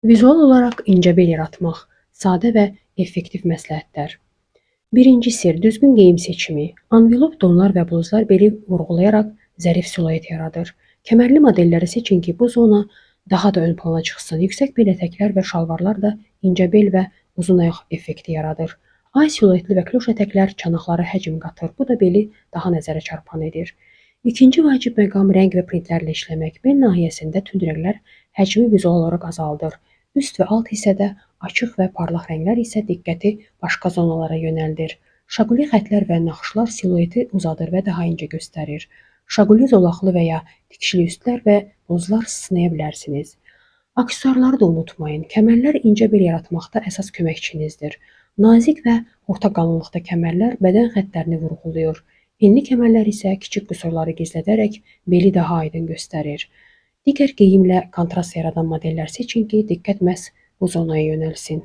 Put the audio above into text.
Vizual olaraq incə bel yaratmaq, sadə və effektiv məsləhətlər. Birinci sir: düzgün geyim seçimi. Anvelop donlar və bluzlar beli vurğulayaraq zərif siluet yaradır. Kəmərli modelləri seçin ki, bu zona daha da ön plana çıxsın. Yüksək bel ətəklər və şalvarlar da incə bel və uzun ayaq effekti yaradır. Ay siluetli və kloş ətəklər çanaqlara həcm qatır. Bu da beli daha nəzərə çarpan edir. İkinci vacib məqam rəng və printlərlə işləmək. Bel nahiyəsində tünd rənglər həcmi vizual olaraq azaldır. Üst və alt hissədə açıq və parlaq rənglər isə diqqəti başqa zonalara yönəldir. Şaquli xətlər və naxışlar silueti uzadır və daha incə göstərir. Şaquli zolaqlı və ya tikişli üstlər və bluzlar sınaya bilərsiniz. Aksesuarları da unutmayın. Kəmərlər incə bel yaratmaqda əsas köməkçinizdir. Nazik və orta qalınlıqda kəmərlər bədən xəttlərini vurğulayır. Enli kəmərlər isə kiçik qüsurları gizlədərək beli daha aydın göstərir. Digər geyimlə kontrast yaradan modellər seçin ki, diqqət məhz bu zonaya yönəlsin.